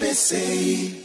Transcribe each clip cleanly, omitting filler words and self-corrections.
BBC.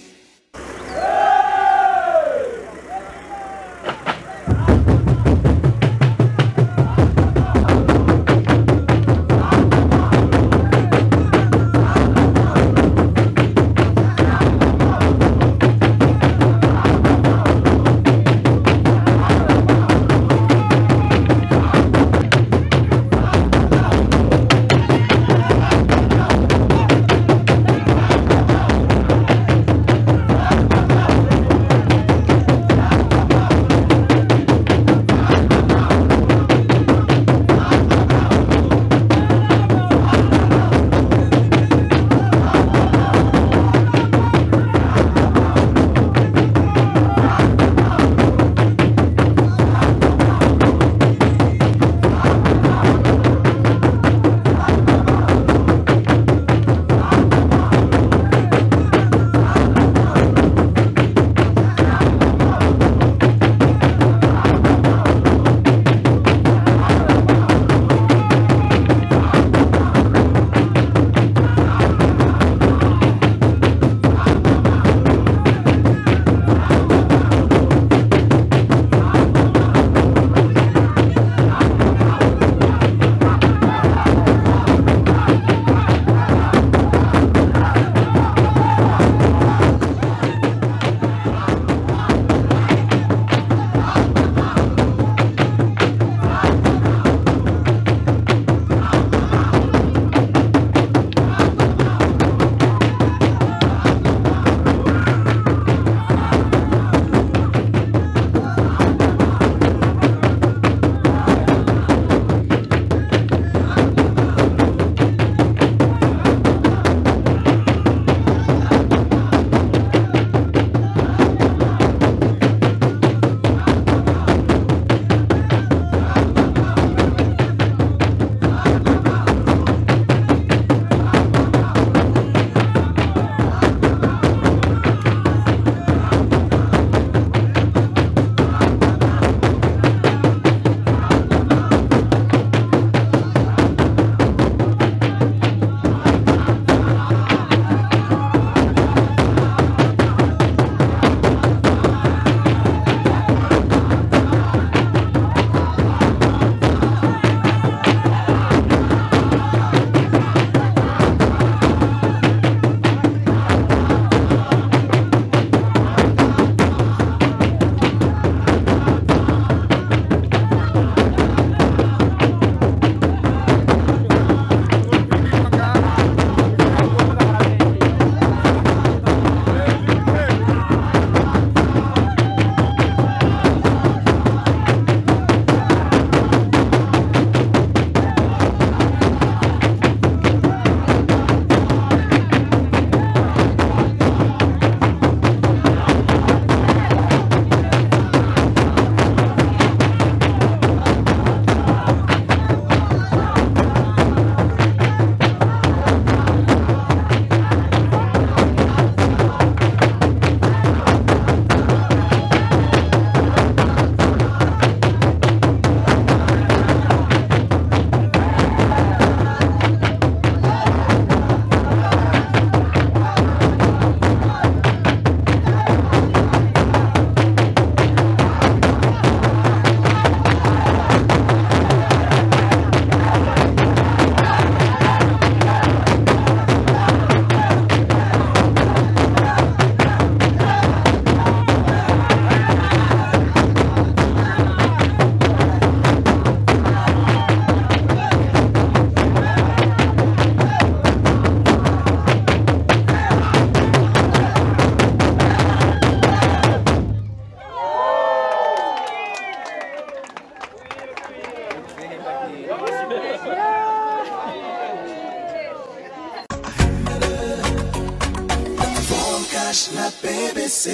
Na BBC.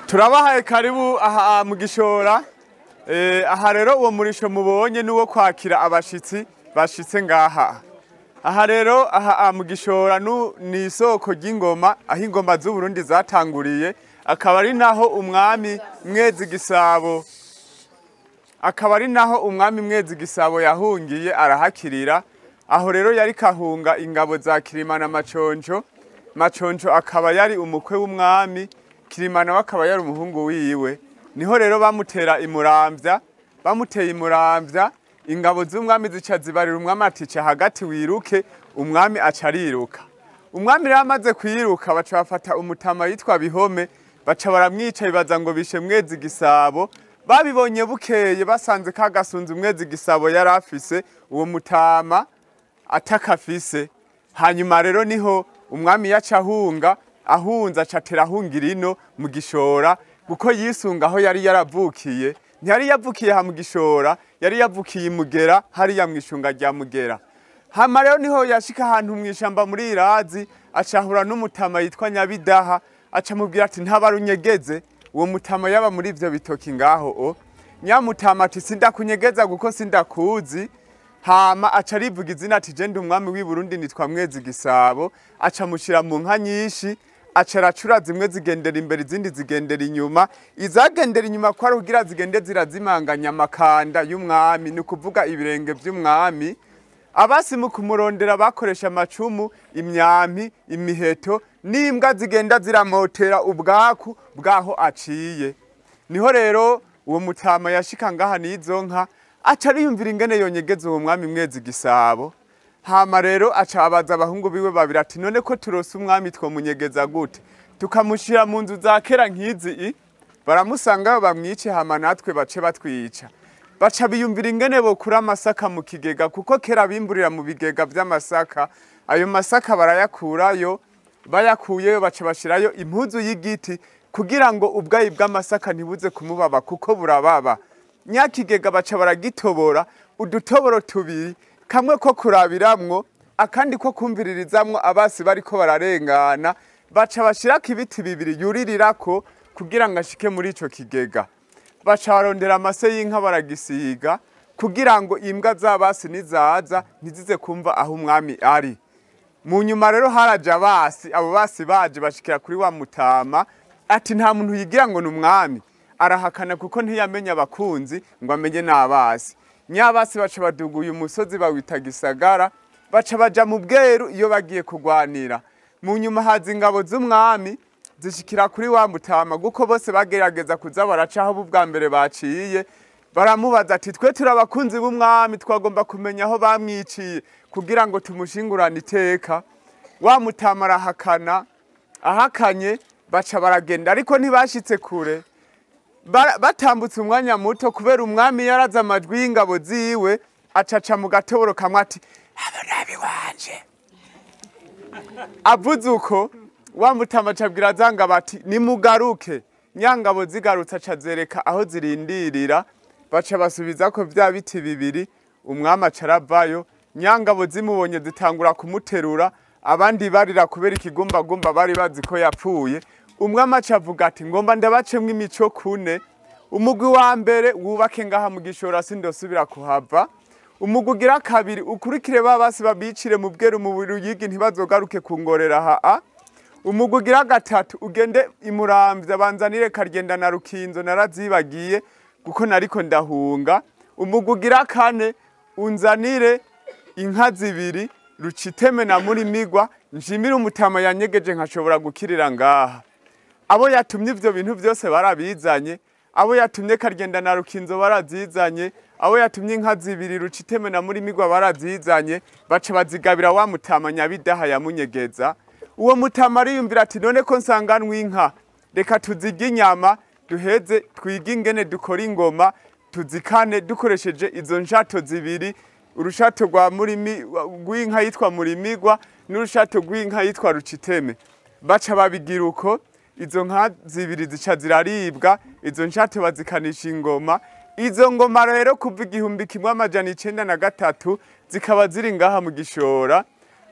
Turabahaye karibu aha mu Gishora. Aha rero uwo murisho mubonye nuwo kwakira abashitsi bashitse ngaha. Aha rero aha mu Gishora ni isoko ry'ingoma, aho ingoma z'u Burundi zatanguriye, akaba ari naho umwami Mwezi Gisabo akaba ari naho umwami Mwezi Gisabo yahungiye arahakirira. Aho rero yari kahunga ingabo za Kirimana Maconco. Maconco akaba yari umukwe w'umwami, Kirima nawe akaba yari umuhungu wiwe. Niho rero bamutera imuramvya, bamuteye imuramvya, ingabo z'umwami zica zibarira umwami ati ca hagati wiruke, umwami aca ariruka. Umwami rero amaze kwiruka baca bafata umutama yitwa Bihome, baca baramwica bibaza ngo bishe Mwezi Gisabo. Babibonye bukeye basanze ka gasunzu Mwezi Gisabo yari afise, uwo mutama atakafise. Hanyuma rero niho umwami yaca ahunga, ahunze aca atera ahungira ino mu Gishora, kuko yisunga aho yari yaravukiye. Ntiyari yavukiye ha mu Gishora, yari yavukiye i Mugera, hariya mw'ishunga rya Mugera. Hama rero niho yashika ahantu mw'ishamba muri Irazi, acahura n'umutama yitwa Nyabidaha, aca amubwira ati ntabarunyegeze. Uwo mutama yaba muri ivyo bitoki ngaho o. Nyamutama ati sindakunyegeza kuko sindakuzi. Hama aca arivuga izina ati je ndi umwami w'i Burundi nitwa Mwezi Gisabo. Aca amushira mu nka nyinshi, aca aracura zimwe zigendera imbere izindi zigendera inyuma. Izagendera inyuma ko ari kugira zigende zirazimanganya amakanda y'umwami, ni ukuvuga ibirenge vy'umwami. Abasi mu kumurondera bakoresha amacumu, imyampi, imiheto n'imbwa zigenda ziramotera ubwaku bwaho aciye. Niho rero uwo mutama yashika ngaha n'izo nka, aca ariyumvira ingene yonyegeza uwo mwami Mwezi Gisabo. Hama rero aca abaza abahungu biwe babiri ati none ko turose umwami twomunyegeza gute? Tukamushira mu nzu za kera nk'izi i? Baramusangayo bamwice hama natwe bace batwica. Baca biyumvira ingene bokura amasaka mu kigega, kuko kera bimburira mu bigega vy'amasaka. Ayo masaka barayakurayo, bayakuyeyo baca bashirayo impuzu y'igiti kugira ngo ubwayi bw'amasaka ntibuze kumubaba kuko burababa. Nyakigega baca baragitobora udutoboro tubiri, kamwe ko kurabiramwo akandi ko kumviririzamwo abasi bariko bararengana. Baca bashirako ibiti bibiri yuririrako kugira ngo ashike muri ico kigega. Baca barondera amase y'inka baragisiga kugira ngo imbwa z'abasi nizaza ntizize kumva aho umwami ari. Mu nyuma rero haraje abasi, abo basi baje bashikira kuri wa mutama ati nta muntu yigira ngo ni umwami. Arahakana kuko ntiyamenya abakunzi ngo amenye n'abasi. Nyabasi baca baduguye umusozi bawita Gisagara, baca baja mu bweru iyo bagiye kugwanira. Mu nyuma haza ingabo z'umwami zishikira kuri wa mutama, kuko bose bagerageza kuza baraca aho ubwa mbere baciye. Baramubaza ati twe turi abakunzi b'umwami, twagomba kumenya aho bamwiciye kugira ngo tumushingurane iteka. Wa mutama arahakana, ahakanye baca baragenda, ariko ntibashitse kure. Batambutse umwanya muto kubera umwami yaraza amajwi y'ingabo ziwe, acaca mu gatoboro kamwe ati abanabi wanje. Avuze uko wa mutama acabwira za ngabo ati nimugaruke. Nyangabo zigarutse aca azereka aho zirindirira, baca basubiza ko vya biti bibiri. Umwami aca aravayo, nyangabo zimubonye zitangura kumuterura, abandi barira kubera ikigumbagumba bari bazi ko yapfuye. Umwami aca avuga ati ngomba ndabacemwo imico kune. Umugwi wa mbere wubake ngaha mu Gishora sindosubira kuhava. Umugwi ugira kabiri ukurikire ba basi babicire mu bweru mu Ruyigi ntibazogaruke kungorera ha. Umugwi ugira gatatu ugende imuramvya banzanire Karyenda na Rukinzo narazibagiye kuko nariko ndahunga. Umugwi ugira kane unzanire inka zibiri Ruciteme na Murimigwa, nshimire umutama yanyegeje nkashobora gukirira ngaha. Abo yatumye ivyo bintu vyose barabizanye, abo yatumye Karyenda na Rukinzo barazizanye, abo yatumye inka zibiri Ruciteme na Murimigwa barazizanye, baca bazigabira wa mutama Nyabidaha yamunyegeza. Uwo mutama ariyumvira ati none ko nsanganwa inka, reka tuzirye inyama duheze twige ingene dukora ingoma, tuzikane dukoresheje izo nshato zibiri, urushato rwa Murimi rw'inka yitwa Murimigwa n'urushato rw'inka yitwa Ruciteme. Baca babigira uko, izo nka zibiri zica ziraribwa, izo nshato bazikanisha ingoma. Izo ngoma rero kuva 1903 zikaba ziri ngaha mu Gishora,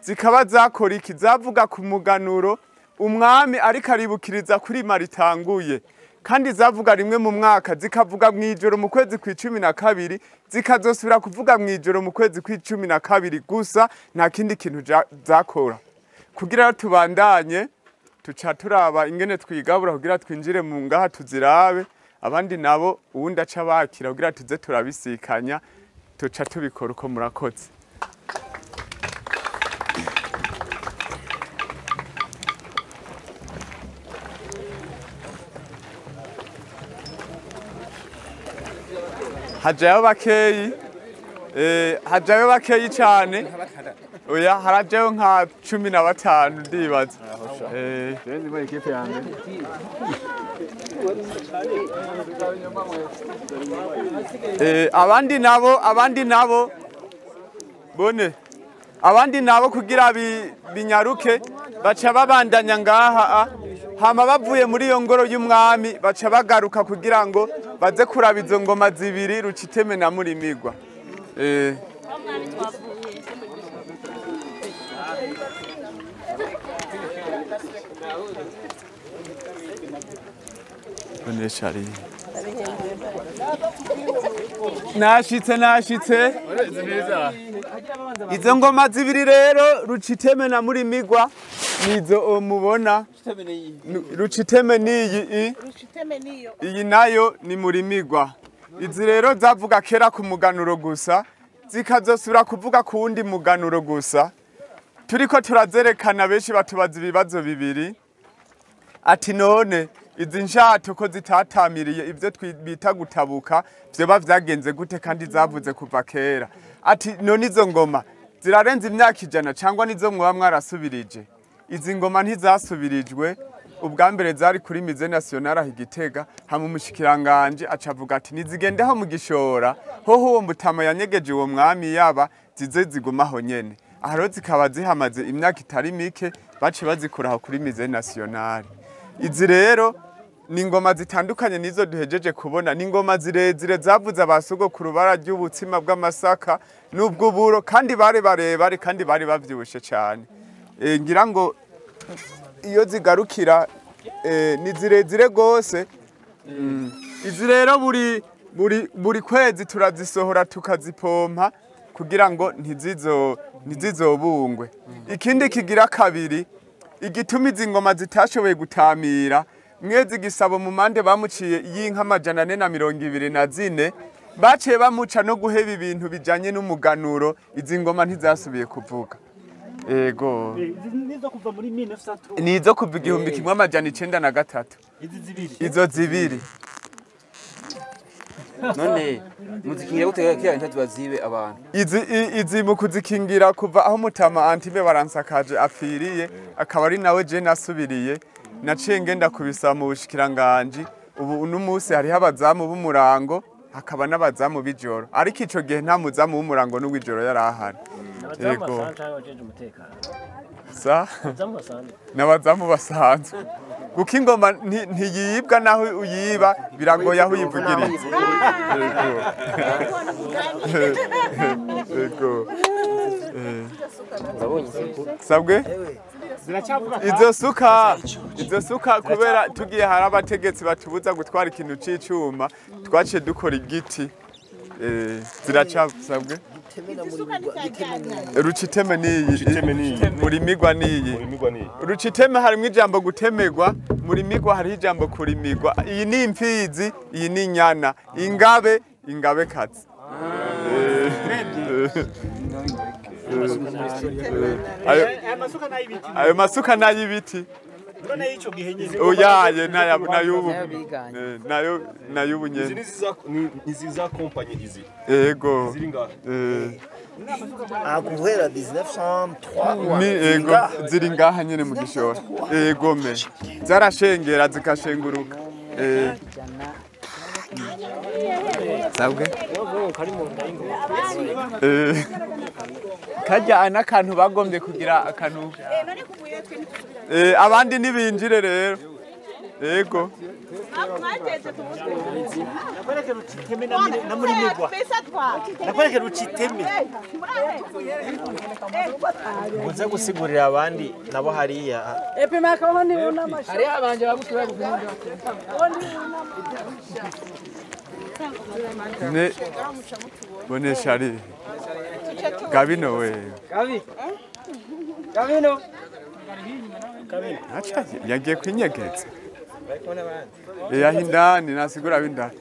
zikaba zakora iki? Zavuga ku muganuro umwami ariko aribukiriza kuri maritanguye, kandi zavuga rimwe mu mwaka, zikavuga mw'ijoro mu kwezi kw'icumi na kabiri, zikazosubira kuvuga mw'ijoro mu kwezi kw'icumi na kabiri gusa, nta kindi kintu zakora. Kugira tubandanye tuca turaba ingene twigabura kugira twinjire mu ngaha tuzirabe, abandi nabo uwundi aca bakira kugira tuze turabisikanya, tuca tubikora uko. Murakoze. Hajayo bakeyi, hajayo bakeyi cyane. Oya, harajayo nka 15 ndibaza. Abandi nabo bone abandi nabo kugira binyaruke baca babandanya ngaha, hama bavuye muri iyo ngoro y'umwami baca bagaruka kugira ngo baze kuraba izo ngoma zibiri Ruciteme na Murimigwa. Nashitse izo ngoma zibiri rero Ruciteme na Murimigwa nizo mubona. Ruciteme niyi, iyi nayo ni Murimigwa. Izi rero zavuga kera ku muganuro gusa, zikazosubira kuvuga ku wundi muganuro gusa. Turiko turazerekana benshi batubaza ibibazo bibiri, ati none izi nshato ko zitatamiriye ibyo bita gutabuka vyoba vyagenze gute kandi zavuze kuva kera? Ati none izo ngoma zirarenze imyaka 100 cyangwa nizo mwoba mwarasubirije? Izi ngoma ntizasubirijwe. Ubwa mbere zari kuri Musée National aho Gitega, hama umushikiranganje acavuga ati nizigendeho mu Gishora, hoho uwo mutama yanyegeje uwo mwami yaba zize zigumaho nyene. Aha rero zikaba zihamaze imyaka itari mike, bace bazikuraho kuri Musée National. Izi rero ni ingoma zitandukanye nizo duhejeje kubona, ni ingoma zirezire zavuze abasogokuru bararya ubutsima bw'amasaka n'ubw'uburo, kandi bari barebare kandi bari bavyibushe cyane. Ngira ngo iyo zigarukira ni zirezire gose. Izi rero buri kwezi turazisohora tukazipompa kugira ngo ntizizobungwe. Ikindi kigira kabiri, igituma izi ngoma zitashoboye gutamira, mwezi Gisabo mu mande bamuciye y'inka 424, baciye bamuca no guheba ibintu bijanye n'umuganuro, izi ngoma ntizasubiye kuvuga. Ego. Nizo kuva muri 1903. Nizo kuva 1903. Izo zibiri. None muzikingira gute kira ntazibazibe abantu? Izi mu kuzikingira kuva aho mutama Antime baransakaje apfiriye, akaba ari nawe je nasubiriye, naciye ngenda kubisaba mu bushikiranganje. Ubu uno munsi hariho abazamu b'umurango hakaba n'abazamu b'ijoro, ariko ico gihe nta muzamu w'umurango n'uw'ijoro yari ahari. Yego. Sa? N'abazamu basanzwe. Kuko ingoma ntiyibwa, naho uyiba biragoye aho uyivugiriza. Yego. Sabwe? Izo suka kubera tugiye hari abategetsi batubuza gutwara ikintu c'icuma, twaciye dukora igiti. Ziracasabwe. Ruciteme niyi, Murimigwa niyi. Ruciteme harimwo ijambo gutemegwa, Murimigwa hariho ijambo kurimigwa. Iyi ni imfizi, iyi ni inyana, ingabe, ingabekazi. Ayo masuka n'ay'ibiti. Oya, nayubu. Nayubu nyene. Niziza compagnie izi. Ego. Guhera 1903. Ni ego ziri ngaha nyene mu Gishora. Ego me. Zarashengera zikashenguruka. Sabwe? Kajya n'akantu bagombye kugira akantu. Abandi nibinjire rero. Ego. Nakwereke Ruciteme na Murimigwa. Nakwereke Ruciteme. Muze gusigurira abandi nabo hariya. Hariya abanje bagusiba gupima. Ne bonesha ari. Gabino we. Gabi. Gabino. Acha yagiye kwinyegeza. Yahindani nasigura bindani.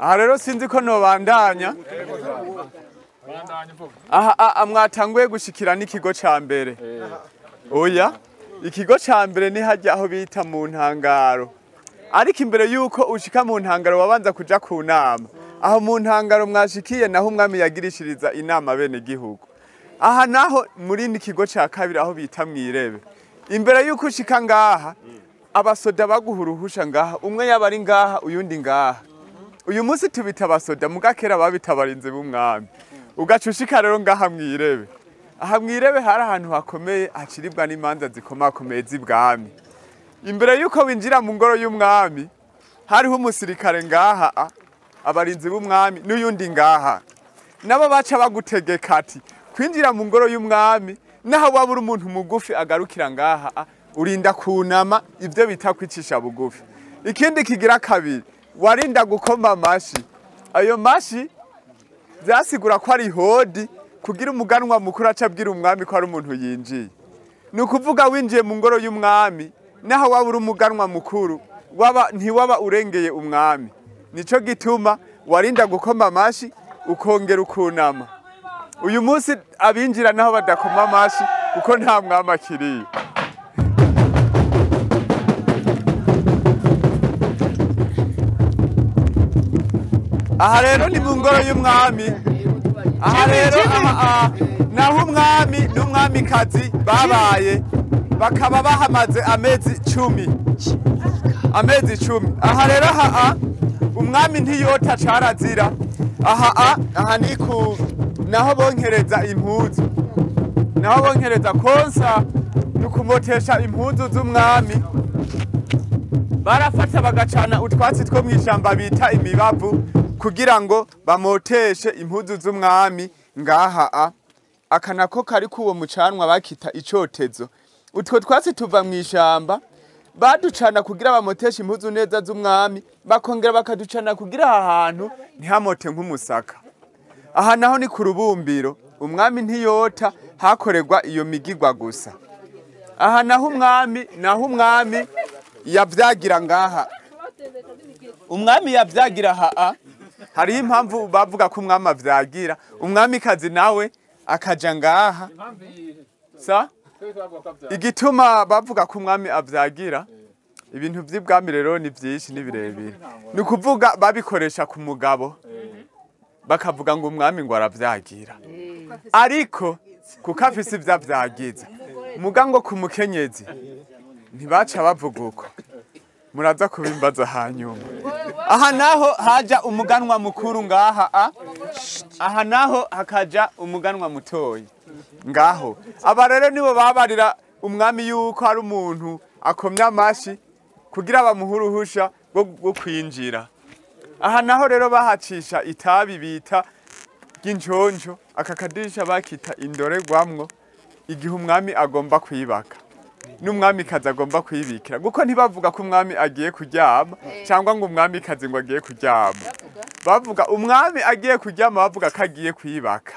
Aha rero sinzi ko nobandanya. Aha mwatanguye gushikira n'ikigo ca mbere. Oya. Ikigo ca mbere ni hajya aho bita mu Ntangaro, ariko imbere yuko ushika mu Ntangaro wabanza kuja ku nama. Aho mu Ntangaro mwashikiye naho umwami yagirishiriza inama bene gihugu. Aha naho muri ni kigo ca kabiri aho bita mw'Irebe. Imbere yuko ushika ngaha abasoda baguha uruhusha ngaha, umwe yaba ari ngaha uyundi ngaha. Uyu munsi tubita abasoda, muga kera babita abarinzi b'umwami. Ugaca ushika rero ngaha mw'Irebe. Aha mw'Irebe hari ahantu hakomeye haciribwa n'imanza zikomakomeye z'ibwami. Imbere yuko winjira mu ngoro y'umwami hariho umusirikare ngaha, abarinzi b'umwami n'uyundi ngaha. Nabo baca bagutegeka ati kwinjira mu ngoro y'umwami naho waba uri umuntu mugufi agarukira ngaha, urinda kunama, ibyo bita kwicisha bugufi. Ikindi kigira kabiri, warinda gukoma amashi. Ayo mashi vyasigura ko ari hodi kugira umuganwa mukuru aca abwira umwami ko ari umuntu yinjiye. Ni ukuvuga winjiye mu ngoro y'umwami naho waba uri umuganwa mukuru waba ntiwaba urengeye umwami. Nico gituma warinda gukoma amashi ukongera ukunama. Uyu munsi abinjira naho badakoma amashi kuko nta mwami akiriye. Aha rero ni mu ngoro y'umwami. Aha rero naho umwami n'umwamikazi babaye, bakaba bahamaze amezi 10. Amezi 10. Aha rero umwami ntiyota carazira. Aha aha ni ku naho bonkereza impuzu. Naho bonkereza konsa nukumotesha impuzu z'umwami. Barafata bagacana utwatsi two mw'ishamba bita imibavu kugira ngo bamoteshe impuzu z'umwami ngaha. Aka nako kari kuwo mucanwa bakita icotezo. Utwo twatsi tuva mw'ishamba baducana kugira bamoteshe impuzu neza z'umwami, bakongera bakaducana kugira aha hantu ntihamote nk'umusaka. Aha naho ni ku rubumbiro, umwami ntiyota, hakorerwa iyo migigwa gusa. Aha naho umwami yavyagira ngaha. Umwami yavyagira aha. Hariho impamvu bavuga ko umwami avyagira, umwamikazi nawe akaja ngaha. Sa? Igituma bavuga ko umwami avyagira, ibintu vy'ibwami rero ni vyinshi ni birebire. Ni ukuvuga babikoresha ku mugabo, bakavuga ngo umwami ngo aravyagira. Ariko kuko afise ivyo avyagiza, muga ngo ku mukenyezi ntibaca bavuga uko. Muraza kubimbaza hanyuma. Aha naho haja umuganwa mukuru ngaha, aha naho hakaja umuganwa mutoyi ngaho. Aba rero nibo babarira umwami yuko ari umuntu akomya amashi kugira bamuhe uruhusha rwo kwinjira. Aha naho rero bahacisha itabi bita ry'injonjo, aka kadirisha bakita indoregwamwo igihe umwami agomba kwibaka n'umwamikazi agomba kwibikira, kuko ntibavuga ko umwami agiye kuryama cyangwa ngo umwamikazi ngo agiye kuryama. Bavuga umwami agiye kuryama bavuga ko agiye kwibaka,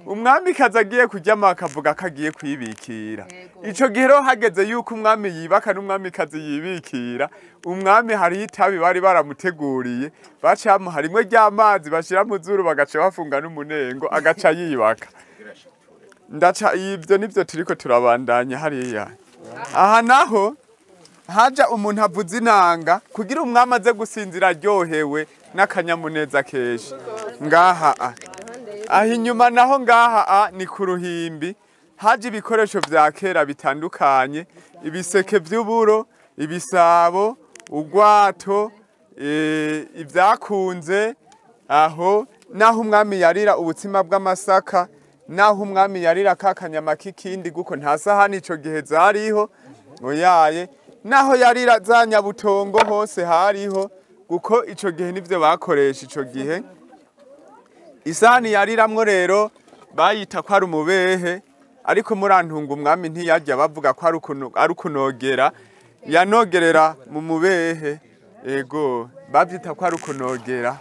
umwamikazi agiye kuryama bakavuga ko agiye kwibikira. Ico gihe rero hageze yuko umwami yibaka n'umwamikazi yibikira, umwami hariho itabi bari baramuteguriye, baca bamuha rimwe ry'amazi bashira mu zuru bagaca bafunga n'umunengo agaca yibaka. Ndaca ivyo nivyo turiko turabandanya hariya. Aha naho haja umuntu avuza inanga kugira umwami aze gusinzira aryohewe n'akanyamuneza kenshi ngaha. Aho inyuma naho ngaha ni ku ruhimbi, haje ibikoresho vya kera bitandukanye, ibiseke vy'uburo, ibisabo, urwato, ivyakunze. Aho naho umwami yarira ubutsima bw'amasaka, naho umwami yarira kakanyama k'ikindi guko nta sahani ico gihe zariho oyaye, naho yarira za nyabutongo hose hariho guko ico gihe nivyo bakoresha ico gihe. Isahani yariramwo rero bayita ko ari umubehe, ariko murantunga umwami ntiyarya, bavuga ko ari ukunogera, yanogerera mu mubehe. Ego bavyita ko ari ukunogera.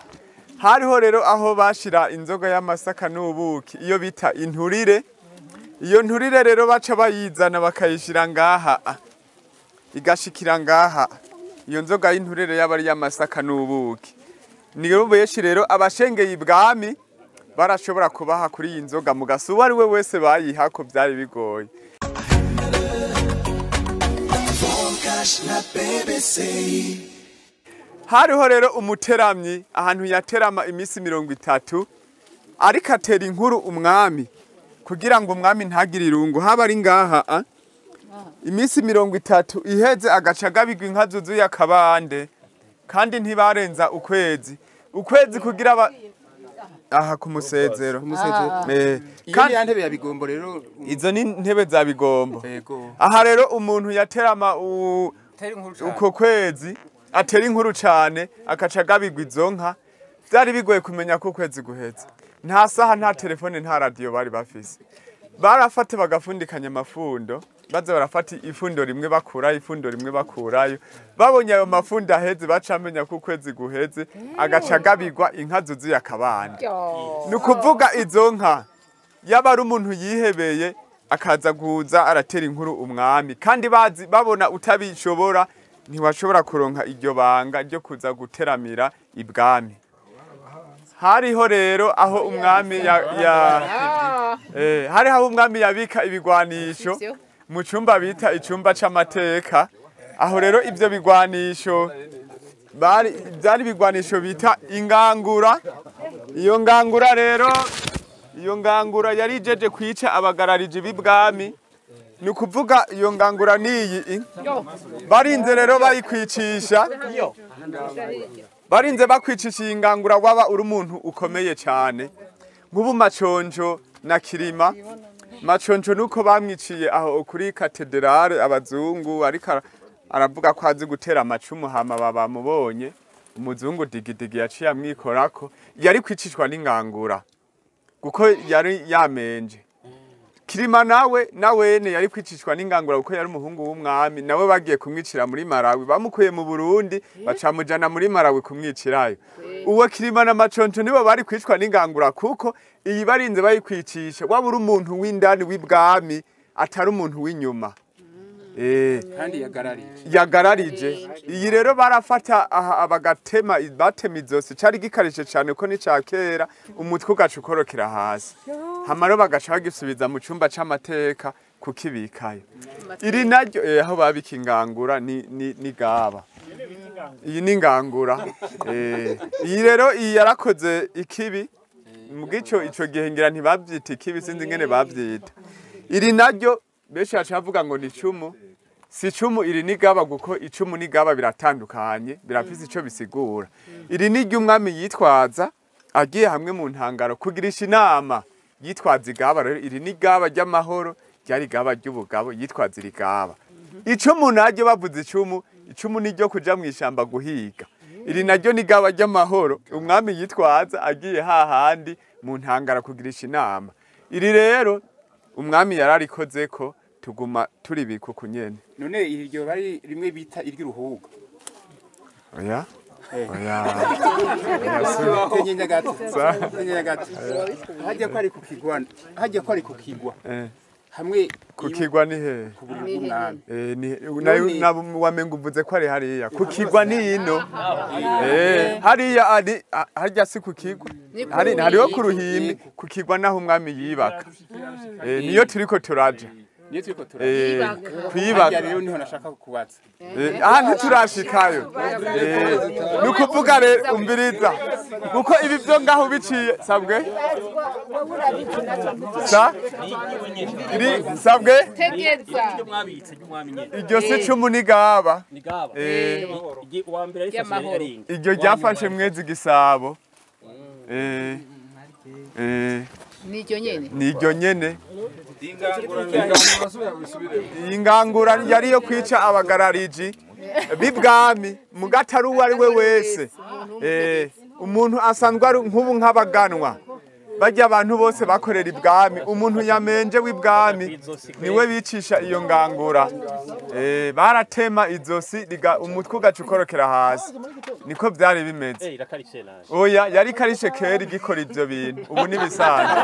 Hariho rero aho bashira inzoga y'amasaka n'ubuki iyo bita inturire. Iyo nturire rero baca bayizana bakayishira ngaha, igashikira ngaha. Iyo nzoga y'inturire yaba ari y'amasaka n'ubuki. Niyo benshi rero abashengeye ibwami barashobora kubaha kuri iyi nzoga, mugasi uwo ari we wese bayihako byari bigoye. Cash na BBC. Hariho rero umuteramyi ahantu yaterama iminsi 30 ariko atera inkuru umwami kugira ngo umwami ntagire irungu haba ari ngaha iminsi 30 iheze agaca agabirwa inka zuzuye akabande kandi ntibarenza ukwezi ukwezi kugira aha kumusezero kandi ya ntebe ya bigombo rero izo ni ntebe za bigombo. Aha rero umuntu yaterama uko kwezi atera inkuru cyane akaca agabirwa izo nka byari bigoye kumenya ko ukwezi guheze. Nta saha nta telefone nta radio bari bafise. Barafata bagafundikanya amafundo baza barafata ifundo rimwe bakurayo ifundo rimwe bakurayo babonye ayo mafundo aheze bacamenya ko ukwezi guheze agaca agabirwa inka zuzuye akabande. Ni ukuvuga izo nka yaba ari umuntu yihebeye akaza guza aratera inkuru umwami kandi bazi babona utabishobora ntiwashobora kuronka iryo banga ryo kuza guteramira ibwami. Hariho rero aho umwami hariho umwami yabika ibigwanisho mu cyumba bita icyumba c'amateka. Aho rero ivyo bigwanisho bari byari bigwanisho bita ingangura. Iyo ngangura rero iyo ngangura yari ijeje kwica abagarariji b'ibwami. Ni ukuvuga iyo ngangura niyi barinze rero bayikwicisha barinze bakwicisha iyi ngangura waba uri umuntu ukomeye cyane nk'ubu Maconjo na Kirima. Maconjo nuko bamwiciye aho kuri katedrale abazungu ariko aravuga ko azi gutera amacumu hama babamubonye umuzungu digidigi yaciye amwikorako yari kwicishwa n'ingangura kuko yari yamenje. Kirima nawe nawene yari kwicishwa n'ingangura kuko yari umuhungu w'umwami nawe bagiye kumwicira muri Malawi bamukuye mu Burundi bacamujana muri Malawi kumwicirayo. Uwo Kirima na Maconco nibo bari kwicwa n'ingangura kuko iyi barinze bayikwicisha waba uri umuntu w'indani w'ibwami atari umuntu w'inyuma. Kandi yagararije yagararije. Iyi rero barafata aha bagatema batema izosi cari gikarishe cyane ko ni ca kera umutwe ugaca ukorokera hasi hamaro bagaca bagisubiza mu cyumba c'amateka kukibikayo. Iri naryo aho babika ingangura ni gaba. Iyi ni ingangura. Iyi rero iyi yarakoze ikibi mugico ico gihe ngira ntibavyita ikibi sinzi ingene bavyita. Iri naryo benshi bacavuga ngo ni icumu. Si icumu iri ni gaba kuko icumu ni gaba biratandukanye birafise ico bisigura. Iri ni ry'umwami yitwaza agiye hamwe mu ntangaro kugirisha inama yitwaza igaba. Rero iri ni gaba ry'amahoro ryari gaba ry'ubugabo yitwaza iri gaba. Icumu naryo bavuze icumu icumu ni ryo kuja mu ishamba guhiga. Iri naryo ni gaba ry'amahoro umwami yitwaza agiye hahandi mu ntangaro kugirisha inama. Iri rero umwami yararikoze ko tuguma turibika kunyene. None iryo bari rimwe bita iry'uruhuga. Oya. Oya. Hajya ko ari kukigwa. Hajya ko ari kukigwa. Hamwe kukigwa ni he? Ni nayo wamenga uvuze ko ari hariya. Kukigwa ni ino. Hariya ari harya si kukigwa. Hari hariho kuruhimbi kukigwa naho umwami yibaka. Niyo turiko turaja. Niyo turiko turaja. Kwibaka rero niho nashaka kukubaza. Aha ntiturashikayo. Nukuvuga rero umviriza. Kuko ibi byo ngaho biciye sabwe? Sa? Iri sabwe? Tegeza. Iryo si cumu ni gaba. Ni gaba. Uwa mbere yarifashe. Iryo ryafashe mwezi Gisabo. Niryo nyene. Niryo nyene. Ingangura yari yo kwica abagarariji b'ibwami mugatari uwo ari we wese. Umuntu asanzwe ari nk'ubu nk'abaganwa bajya abantu bose bakorera ibwami umuntu yamenje w'ibwami niwe bicisha iyo ngangura. Baratema izosi umutwe ugaca ukorokera hasi niko byari bimeze. Oya yari karishe kera igikora ivyo bintu ubu nibisanzwe.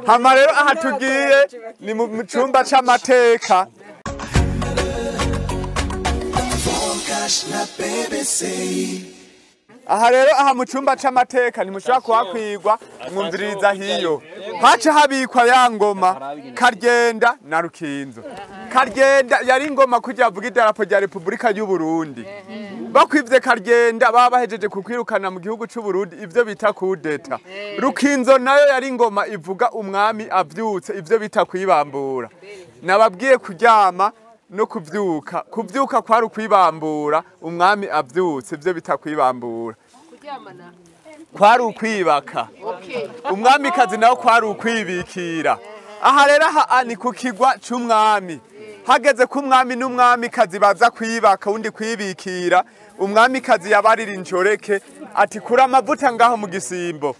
Hama rero aha tugiye ni mu cyumba c'amateka. Aha rero aha mu cyumba c'amateka ntimushobora kuhakwirwa mwumviriza hiyo. Haca habikwa ya ngoma Karyenda na Rukinzo. Karyenda yari ingoma kugira avuga idarapo rya Repubulika y'u Burundi. Bakwivye Karyenda baba bahejeje kukwirukana mu gihugu c'u Burundi, ivyo bita kudeta. Rukinzo nayo yari ingoma ivuga umwami avyutse, ivyo bita kwibambura. Nababwiye kuryama no kuvyuka. Kuvyuka kwari ukwibambura, umwami avyutse, ivyo bita kwibambura. Kwari ukwibaka. Umwamikazi nawe kwari ukwibikira. Aha rero aha ni ku kigwa c'umwami. Hageze ko umwami n'umwamikazi baza kwibaka undi kwibikira, umwamikazi yabarira injoreke ati kura amavuta ngaho mu gisimbo.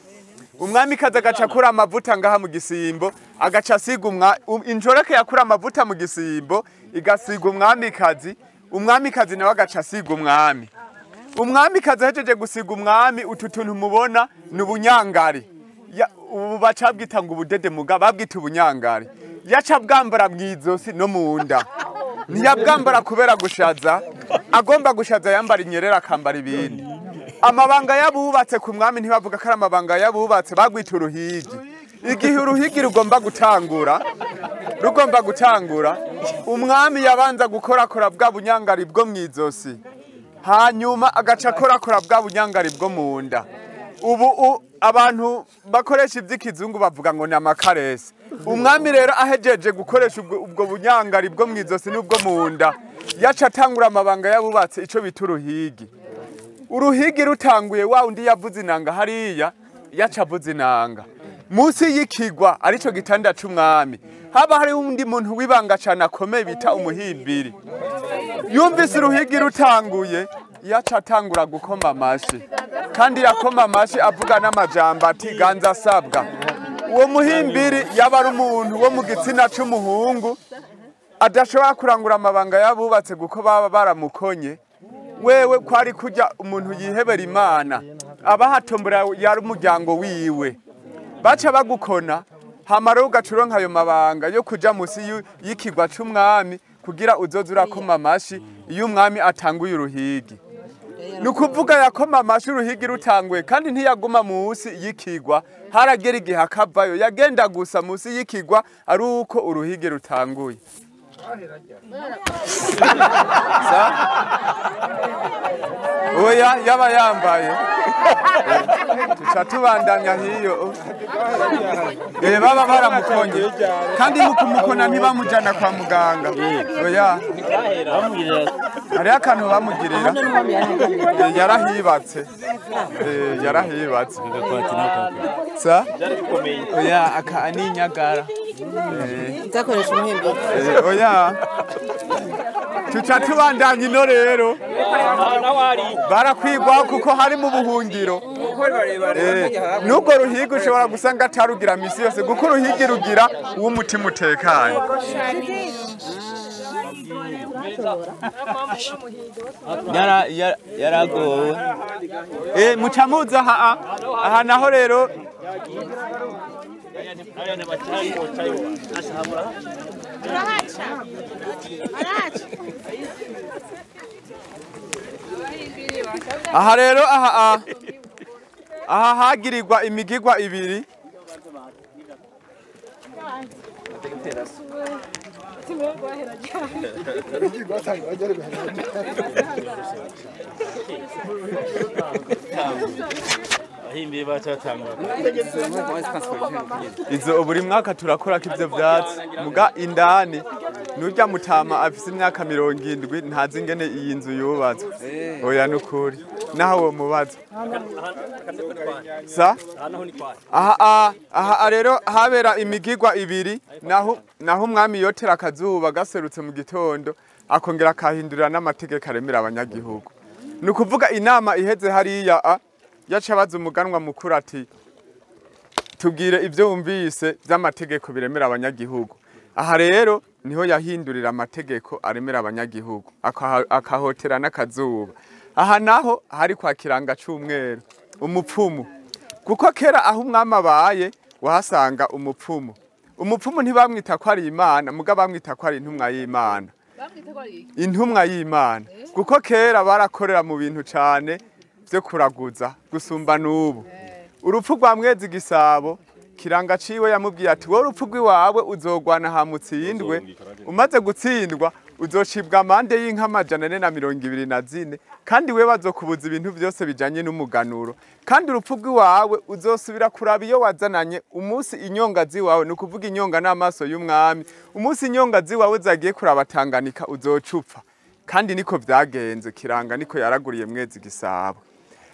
Umwamikazi agaca kura amavuta ngaha mu gisimbo, agaca asiga injoreke yakura amavuta mu gisimbo, igasiga umwamikazi, umwamikazi nawe agaca asiga umwami. Umwamikazi ahejeje gusiga umwami, utu tuntu mubona ni ubunyangari. Ubu bacabwita ngo ubudede muga babwita ubunyangari. Yaca bwambara mwizosi no munda. Ntiyabwambara kubera gushaza, agomba gushaza yambara inyerera akambara ibindi. Amabanga yabubatse ku mwami ntibavuga ko ari amabanga yabubatse, bagwita uruhigi. Igihe uruhigi rugomba gutangura, umwami yabanza gukorakora bwa bunyangari bwo mwizosi. Hanyuma agaca korakora bwa bunyangari bwo munda. Ubu abantu bakoresha ivy'ikizungu bavuga ngo ni amakarese. Umwami rero ahejeje gukoresha ubwo bunyangari bwo mwizosi n'ubwo munda, yaca atangura amabanga yabubatse, ico bita uruhigi. Uruhigi rutanguye, wa undi yavuze inanga hariya, yaca avuze inanga. Munsi y'ikigwa arico gitanda c'umwami, haba hari undi muntu wibanga cane akomeye bita umuhimbiri. Yumvise uruhigi rutanguye, yaca atangura gukoma amashi. Kandi yakoma amashi avuga n'amajambo ati ganza asabwa. Uwo muhimbiri yaba ari umuntu wo mu gitsina c'umuhungu adashobora kurangura amabanga yabubatse kuko baba baramukonye. Wewe kwari kujya umuntu yihebera Imana, abahatombora yari umuryango wiwe. Baca bagukona hamara ugacuronka ayo mabanga yo kuja musi y'ikigwa c'umwami kugira uzoze urakoma amashi iyo umwami atanguye uruhigi. Nukuvuga yakoma amashi uruhigi rutanguye, kandi ntiyaguma musi y'ikigwa, haragera igihe akavayo, yagenda gusa musi y'ikigwa ari uko uruhigi rutanguye. Oya yaba yambaye. Tuca tubandanya hiyo. Baba baramukonye. Kandi mukumukona ntibamujana kwa muganga. Oya. Hari akantu bamugirira. Yarahibatse. Yarahibatse. Sa? Oya aka ni nyagara. Nzakoresha umuhimbi. Oya. Tuca tubandanya ino rero. Barakwigwa kuko hari mu buhungiro. Nubwo ruhiga ushobora gusanga atarugira misi yose, kuko uruhigi rugira uw'umutima utekanye. Yaragowe. Muca muza aha naho rero aha rero aha hagirirwa imigigwa ibiri. Izo buri mwaka turakora ivyo vyatsi muga indani nurya mutama afise imyaka 70 ntazi ingene iyi nzu yubatswe. Oya nukuri naho wo mubaza sa aha rero habera imigigwa ibiri, naho umwami yotera akazuba gaserutse mu gitondo akongera akahindurira n'amategeko aremera abanyagihugu. Nukuvuga inama iheze hariya yaca abaza umuganwa mukuru ati tubwire ibyo wumvise by'amategeko biremera abanyagihugu. Aha rero niho yahindurira amategeko aremera abanyagihugu akahotera n'akazuba. Aha naho hari kwa kiranga c'umweru umupfumu, kuko kera aho umwami abaye wahasanga umupfumu. Umupfumu ntibamwita ko ari Imana, muga bamwita ko ari intumwa y'Imana. Intumwa y'Imana, kuko kera barakorera mu bintu cane byo kuraguza gusumba n'ubu. Urupfu rwa Mwezi Gisabo kiranga ciwe yamubwiye ati wowe urupfu rw'iwawe uzogwana ha mutsindwe Umaze gutsindwa uzocibwa amande y'inka 424, kandi we bazokubuza ibintu byose bijanye n'umuganuro, kandi urupfu rw'iwawe uzosubira kuraba iyo wazananye umunsi inyonga ziwawe, ni ukuvuga inyonga n'amaso y'umwami, umunsi inyonga ziwawe zagiye kuraba Tanganyika uzocupfa. Kandi niko vyagenze, Kiranga niko yaraguriye Mwezi Gisabo.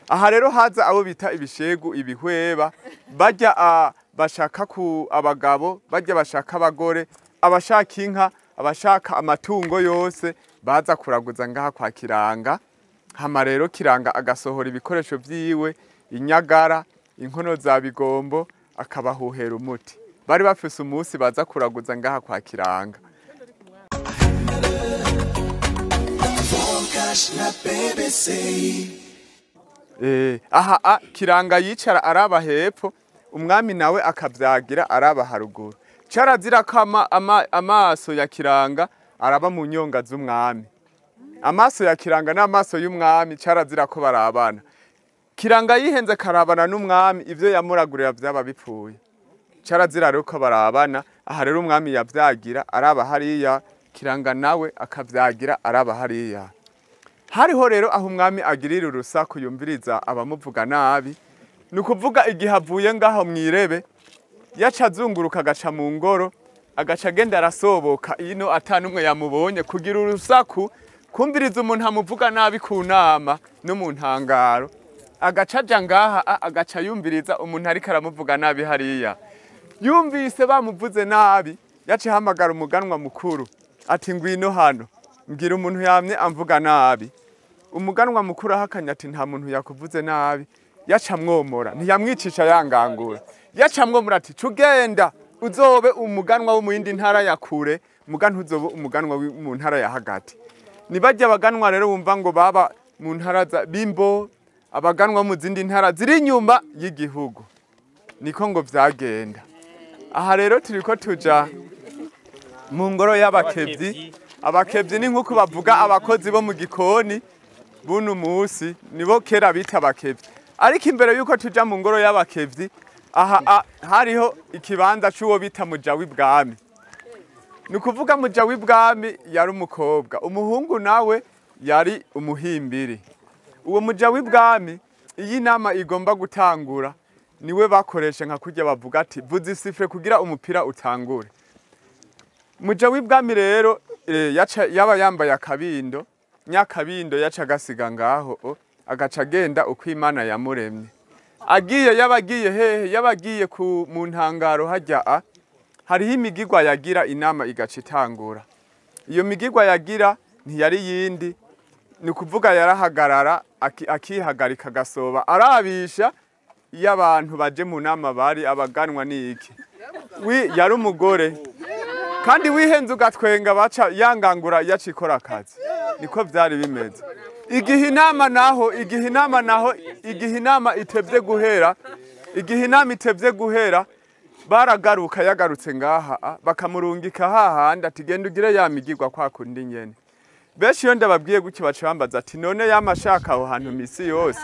Aha rero haza abo bita ibishegu, ibihweba, bajya bashaka ku abagabo, bajya bashaka abagore, abashaka inka, abashaka amatungo yose, baza kuraguza ngaha kwa Kiranga. Hama rero Kiranga agasohora ibikoresho vyiwe, inyagara, inkono za bigombo, akabahuhera umuti. Bari bafise umunsi baza kuraguza ngaha kwa Kiranga. Aha Kiranga yicara araba hepfo, umwami nawe akavyagira araba haruguru. Carazira ko amaso ya Kiranga araba mu nyonga z'umwami. Amaso ya Kiranga n'amaso y'umwami carazira ko barabana. Kiranga yihenze karabana n'umwami, ivyo yamuragurira vyaba bipfuye. Carazira rero ko barabana. Aha rero umwami yavyagira araba hariya, Kiranga nawe akavyagira araba hariya. Hariho rero aho umwami agirira urusaku yumviriza abamuvuga nabi, ni ukuvuga igihe avuye ngaho mwirebe, yaca azunguruka agaca mu ngoro, agaca agenda arasoboka ino atanumwe yamubonye, kugira urusaku kumviriza umuntu amuvuga nabi ku nama no mu ntangaro. Agaca aja ngaha agaca yumviriza umuntu ariko aramuvuga nabi hariya. Yumvise bamuvuze nabi, yaca ahamagara umuganwa mukuru ati ngwino hano, mbwira umuntu yamye amvuga nabi. Umuganwa mukuru ahakanye ati nta muntu yakuvuze nabi, yaca mwomora, ntiyamwicisha yangangura. Yaca mwomora ati cugenda uzobe umuganwa wo mu yindi ntara ya kure, muga ntuzobe umuganwa mu ntara ya hagati. Nibajya abaganwa rero wumva ngo baba mu ntara za Bimbo, abaganwa mu zindi ntara ziri inyuma y'igihugu. Niko ngo vyagenda. Aha rero turiko tuja mu ngoro y'abakevyi. Abakevyi ni nkuko bavuga abakozi bo mu gikoni buno musi, nibo kera bita abakevyi. Ariko imbere yuko tuja mu ngoro y'abakevyi, aha hariho ikibanza c'uwo bita muja w'ibwami. Ni ukuvuga muja w'ibwami yari umukobwa, umuhungu nawe yari umuhimbiri. Uwo muja w'ibwami iyi nama igomba gutangura niwe bakoresha nka kurya bavuga ati vuza isifre kugira umupira utangure. Muja w'ibwami rero yaba yambaye akabindo, nyakabindo yaca agasiga ngaho, agaca agenda uko Imana yamuremye. Agiye yabagiye hehe, yabagiye ku mu ntangaro hajya hariho imigigwa yagira inama igaca itangura. Iyo migigwa yagira ntiyari yindi, ni ukuvuga yarahagarara akihagarika agasoba arabisha iyo abantu baje mu nama bari abaganwa niki. Yari umugore kandi wihenze ugatwenga baca yangangura yacikora akazi. Niko vyari bimeze. Igihe inama naho, igihe inama itevye guhera, igihe inama itevye guhera, baragaruka yagarutse ngaha bakamurungika hahandi ati genda ugire ya migigwa kwa kundi nyene. Benshi iyo ndababwiye gutyo baca bambaza ati none yamashaka aho hantu misi yose.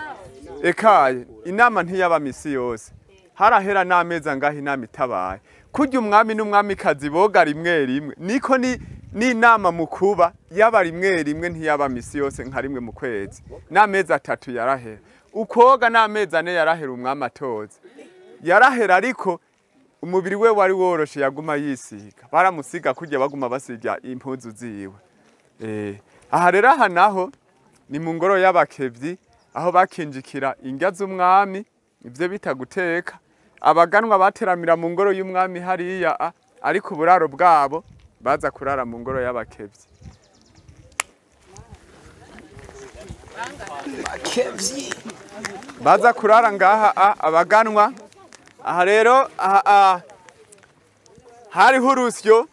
Ekaye inama ntiyaba misi yose. Harahera n'ameza ngaha inama itabaye. Kurya umwami n'umwamikazi boga rimwe rimwe, niko ni inama mukuba yaba rimwe rimwe ntiyaba misi yose nka rimwe mu kwezi. N'amezi 3 yarahera. Ukoga n'amezi 4 yarahera umwami atoze. Yarahera ariko umubiri we wari woroshe yaguma yisiga. Baramusiga kurya baguma basiga impuzu ziwe. Aha rero aha naho ni mu ngoro y'abakevyi aho bakinjikira indya z'umwami, ivyo bita guteka. Abaganwa bateramira mu ngoro y'umwami hariya, ariko uburaro bwabo baza kurara mu ngoro y'abakevyi. Baza kurara ngaha abaganwa. Aha rero hariho urusyo.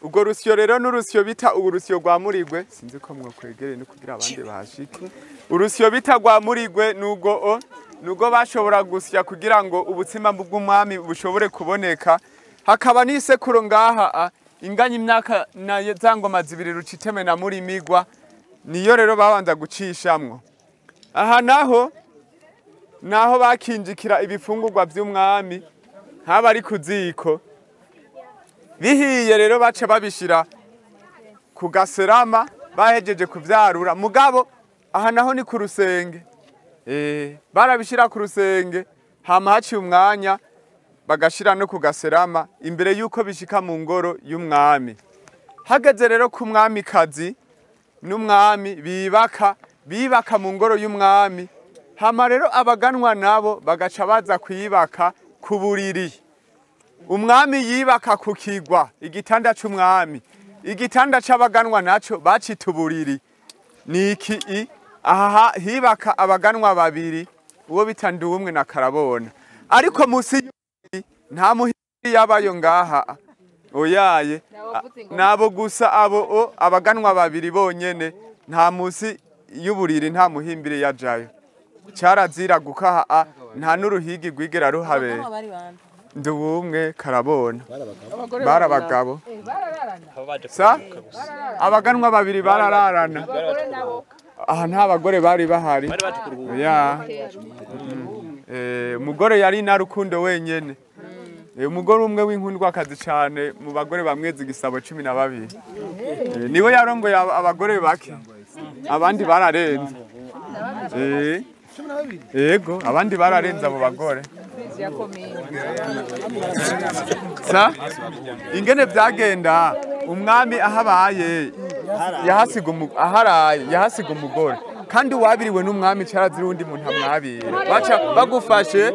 Urwo rusyo rero n'urusyo bita urusyo rwa Murigwe, sinzi ko mwokwegereye no kugira abandi bahashike. Urusyo bita rwa Murigwe nugo nugo bashobora gusya kugira ngo ubutsima bw'umwami bushobore kuboneka. Hakaba n'isekuro ngaha inganya imyaka na za ngoma zibiri Ruciteme na Murimigwa, niyo rero babanza gucishamwo. Aha naho naho bakinjikira ibifungurwa vy'umwami, haba ari kuziko. Bihiye rero baca babishira ku gaserama bahejeje kuvyarura. Mugabo aha naho ni ku rusenge, barabishira ku rusenge, hama haciye umwanya bagashira no ku gaserama imbere yuko bishika mu ngoro y'umwami. Hageze rero ku mwamikazi n'umwami bibaka mu ngoro y'umwami. Hama rero abaganwa nabo bagaca baza kwibaka ku buriri. Umwami yibaka ku kigwa, igitanda c'umwami. Igitanda c'abaganwa naco bacita uburiri. Niki aha hibaka abaganwa babiri, uwo bita Nduwumwe na Karabona. Ariko musi nta muhiri yabayo ngaha, oyaye nabo gusa abo abaganwa babiri bonyene, nta musi y'uburiri nta muhimbire yajayo. Cyarazira gukaha, nta n'uruhigi rwigera ruhabera. Nduwumwe Karabona barabagabo sa abaganwa babiri barararana. Aha nta bagore bari bahari. Ya umugore yari na Rukundo wenyene. Umugore umwe w'inkundwa akazi cyane mu bagore bamwezi gisabo 12. Niwe yarongoye abagore bake, abandi bararenze. Yego, abandi bararenze abo bagore. Sa ingene byagenda, umwami ahabaye yahasiga aharaye yahasiga umugore, kandi wabiriwe n'umwami cyarazira undi muntu amwabira. Baca bagufashe,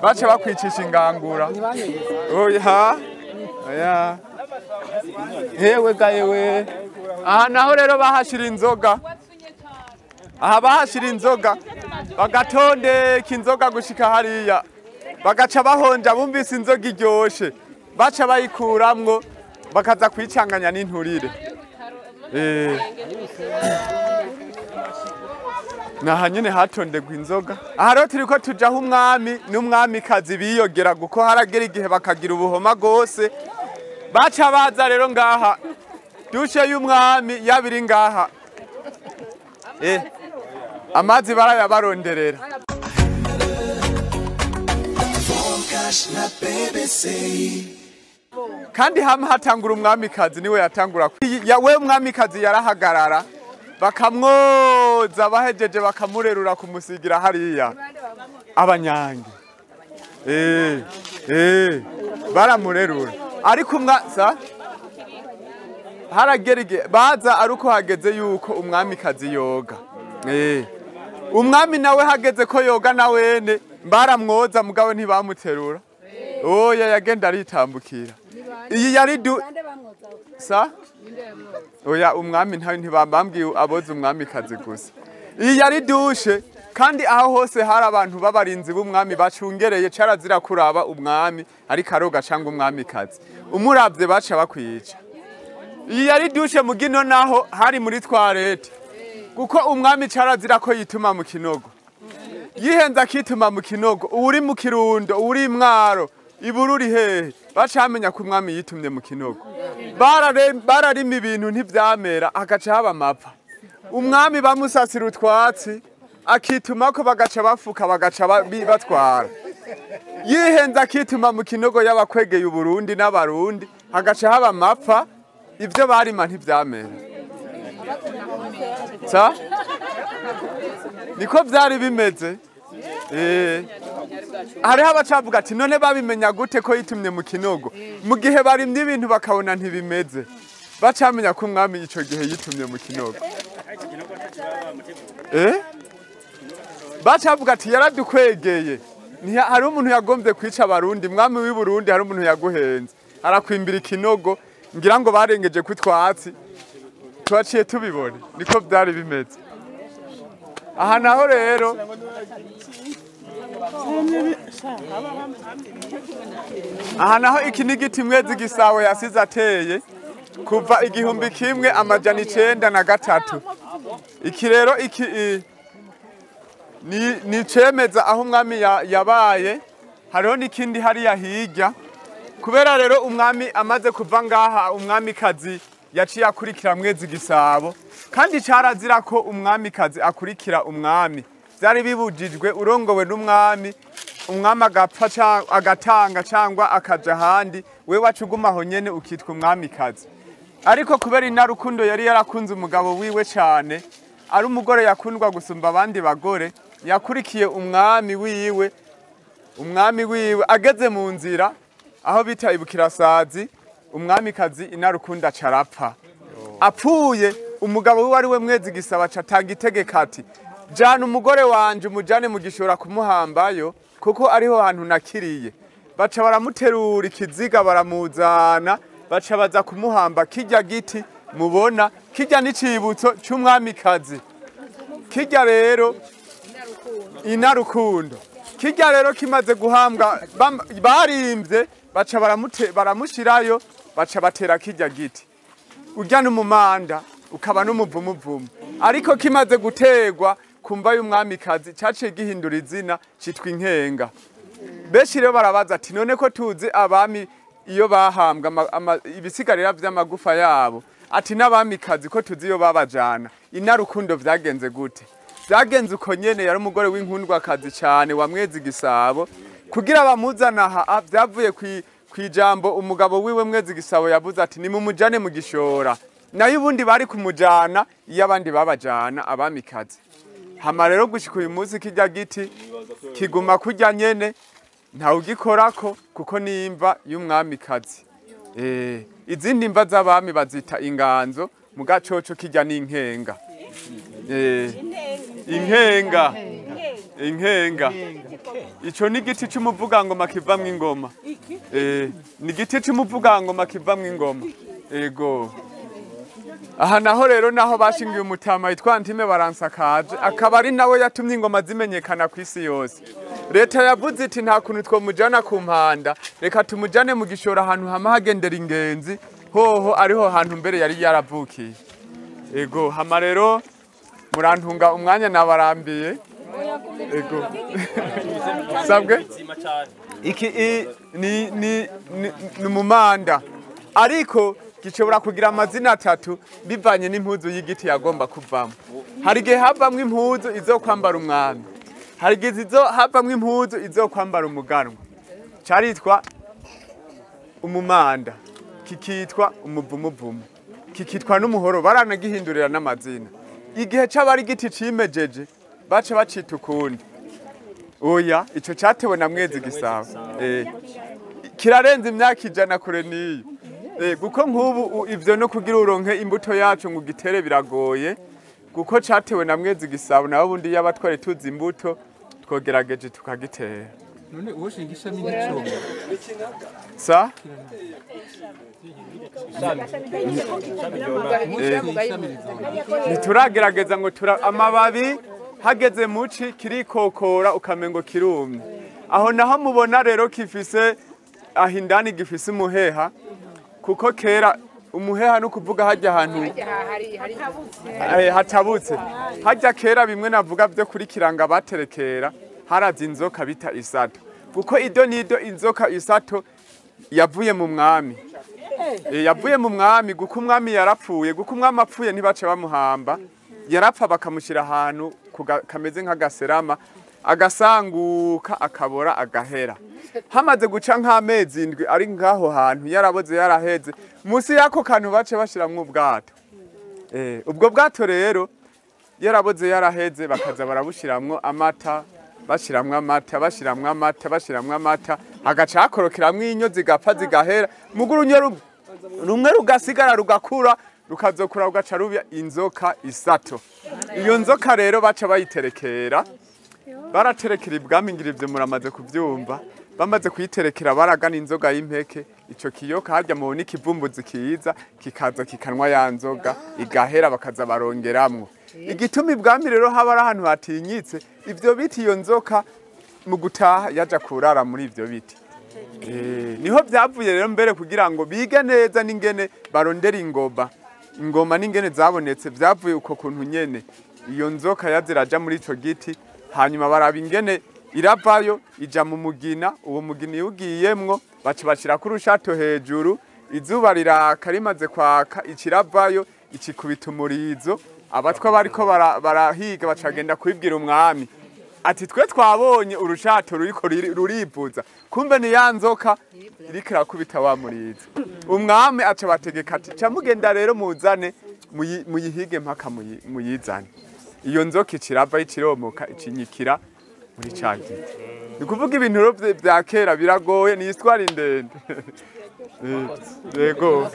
baca bakwicisha ingangura. Oya oya hewe gayewe. Aha naho rero bahashira inzoga. Aha bahashira inzoga bagatondeka inzoga gushika hariya, bagaca bahonja. Bumvise inzoga iryoshe baca bayikuramwo bakaza kwicanganya n'inturire. Naha nyene hatondegwa inzoga. Aha rero turiko tujaho umwami n'umwamikazi biyogera, kuko haragera igihe bakagira ubuhoma gose. Baca baza rero ngaha dushe y'umwami yabiri ngaha. Amazi barayabaronderera. Kandi hama hatangura umwamikazi, niwe yatangura. We umwamikazi yarahagarara bakamwoza, bahejeje bakamurerura kumusigira hariya abanyange. Baramurerura. Ariko sa haragera igihe baza aruko hageze yuko umwamikazi yoga. Umwami nawe hageze ko yoga na wene baramwoza, mugabo ntibamuterura. Oya yagenda aritambukira. Iyi yari du sa oya umwami ntawe ntibambambwiye aboza umwamikazi gusa. Iyi yari dushe, kandi aho hose hari abantu b'abarinzi b'umwami bacungereye. Carazira kuraba umwami ariko aroga cyangwa umwamikazi, umuravye baca bakwica. Iyi yari dushe mugino naho hari muri toilette, kuko umwami carazira ko yituma mu kinogo. Yihenza akituma mu kinogo, uri mu Kirundo, uri Mwaro, Ibururi hehe, bacamenya ko umwami yitumye mu kinogo. Bararima ibintu ntivyamera, hagaca haba amapfa. Umwami bamusasira utwatsi akitumako, bagaca bafuka, bagaca batwara. Yihenza akituma mu kinogo y'abakwegeye Uburundi n'abarundi, hagaca haba amapfa, ivyo barima ntivyamera. Sa niko vyari bimeze. Hariho abacavuga ati none babimenya gute ko yitumye mu kinogo, mu gihe barimye ibintu bakabona ntibimeze, bacamenya ko umwami ico gihe yitumye mu kinogo. Bacavuga ati yaradukwegeye. Hari umuntu yagombye kwica abarundi, mwami w'i Burundi hari umuntu yaguhenze arakwimbira ikinogo, ngira ngo barengeje kutwatsi twaciye tubibone. Niko byari bimeze. Aha naho rero aha naho iki ni igiti Mwezi Gisabo yasize ateye kuva 1903. Iki rero iki ni cemeza aho umwami yabaye. Hariho n'ikindi hariya hirya. Kubera rero umwami amaze kuva ngaha, umwamikazi yaciye akurikira Mwezi Gisabo, kandi carazira ko umwamikazi akurikira umwami. Byari bibujijwe, urongowe n'umwami, umwami agapfa agatanga cyangwa akaja ahandi, we wacu ugumaho nyene ukitwa umwamikazi. Ariko kubera Inarukundo yari yarakunze umugabo wiwe cyane, ari umugore yakundwa gusumba abandi bagore, yakurikiye umwami wiwe. Umwami wiwe ageze mu nzira aho bita Ibukirasazi, umwamikazi Inarukundo acarapfa. Apfuye, umugabo wiwe ari we Mwezi Gisabo acatanga itegeko ati: jana umugore wanje umujane mu Gishora kumuhambayo, kuko ariho hantu nakiriye. Baca baramuterura ikiziga baramuzana, baca baza kumuhamba kirya giti mubona, kirya n'icibutso c'umwamikazi. Kirya rero Inarukundo, kirya rero kimaze guhambwa, barimvye baca baramushirayo, baca batera kirya giti. Urya n'umumanda ukaba n'umuvumuvumu, ariko kimaze gutegwa kumva y'umwamikazi caciye gihindura izina citwa Inkenga. Benshi rero barabaza ati: none ko tuzi abami iyo bahambwa ibisigarira vy'amagufa yabo, ati n'abamikazi ko tuzi iyo babajana, Inarukundo vyagenze gute? Vyagenze uko nyene, yari umugore w'inkundwakazi cane wa Mwezi Gisabo. Kugira bamuzana aha vyavuye kwijambo umugabo wiwe Mwezi Gisabo yavuze ati: nimumujane mu Gishora. Nayo ubundi bari kumujana iyo abandi babajana abamikazi. Hama rero gushika uyu munsi kirya giti kiguma kurya nyene, ntawe ugikorako kuko ni imva y'umwamikazi. Izindi mva z'abami bazita inganzo, mu gacoco kirya n'inkenga. Inkenga, inkenga. Ico ni igiti c'umuvugangoma kivamwo ingoma. Ni igiti c'umuvugangoma kivamwo ingoma. Ego. Aha naho rero naho bashingiye umutama yitwa Ntime Baransakaje, akaba ari nawe yatumye ingoma zimenyekana ku isi yose. Leta yavuze iti: nta kuntu twomujana ku mpanda, reka tumujane mu Gishora ahantu hama hagendera ingenzi, hoho ariho hantu mbere yari yaravukiye. Ego, hama rero murantunga umwanya nabarambiye. Ego. Sabwe? Iki ni umumanda, ariko gishobora kugira amazina atatu bivanye n'impuzu y'igiti yagomba kuvamo. Hari igihe havamwo impuzu izokwambara umwami, hari igihe havamwo impuzu izokwambara umuganwa. Caritwa umumanda, kikitwa umuvumuvumu, kikitwa n'umuhoro, baranagihindurira n'amazina. Igihe c'abari igiti cimejeje baca bacita ukundi. Oya, ico catewe na Mwezi Gisabo. Kirarenze imyaka 100 kure niyo. Kuko nk'ubu ivyo no kugira uronke imbuto yacu ngo ugitere biragoye, kuko catewe na Mwezi Gisabo. Naho bundi yabatware tuzi imbuto twogerageje tukagitera. None uwoshinga ishami n'icongo sa ntituragerageza ngo amababi hageze muci kirikokora ukamengo kirumye. Aho naho mubona rero kifise aho indani gifise umuheha, kuko kera umuheha no kuvuga hajya ahantu hatabutse. Hajya kera bimwe navuga byo kuri kiranga baterekera, harazi inzoka bita isato, kuko ido nido inzoka isato yavuye mu mwami. Yavuye mu mwami kuko umwami yarapfuye, kuko umwami apfuye ntibace bamuhamba, yarapfa bakamushyira ahantu kameze nk'agaserama, agasanguka akabora agahera. Hamaze guca nk'amezi 7 ari ngaho hantu yaraboze yaraheze, musi yako kantu bace bashiramwo ubwato. Ubwo bwato rero yaraboze yaraheze, bakaza barabushiramwo amata, bashiramwo amata, bashiramwo amata, bashiramwo amata, agaca hakorokeramwo inyo zigapfa zigahera, muguru unyo rumwe rugasigara rugakura, rukazokura rugaca ruba inzoka isato. Iyo nzoka rero baca bayiterekera, baraterekera ibwami, ngira ivyo muramaze kuvyumva. Bamaze kuyiterekera baragana inzoga y'impeke, ico kiyoka harya mubona ikivumbuzi kiza kikaza kikanwa ya nzoga igahera, bakaza barongeramwo. Igituma ibwami rero haba ari ahantu hatinyitse, ivyo biti iyo nzoka mu gutaha yaja kurara muri ivyo biti. Niho vyavuye rero mbere kugira ngo bige neza n'ingene barondera ingoma. Ingoma n'ingene zabonetse vyavuye uko kuntu nyene. Iyo nzoka yaziraja muri ico giti, hanyuma baraba ingene iravayo ija mu mugina. Uwo mugina iyo ugiyemwo baca bashirako urushato hejuru, izuba riraka rimaze kwaka ikiravayo ikikubita umurizo. Abatwa bariko barahiga bacagenda kubibwira umwami. Ati twe twabonye urushato ruriko rurivuza, kumbe ni ya nzoka iriko irakubita wa murizo. Umwami aca bategeka ati ca mugenda rero muzane muyihige mpaka muyizane. Iyo nzoka icirava iciromoka icinyikira muri ca giti. Ni kuvuga ibintu rero vya kera biragoye, ni histoire ndende. Yego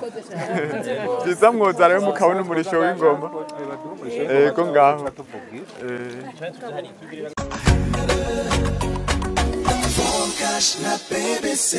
byiza mwoza rero mukabona umurisho w'ingoma. Yego ngaho. Cash na BBC.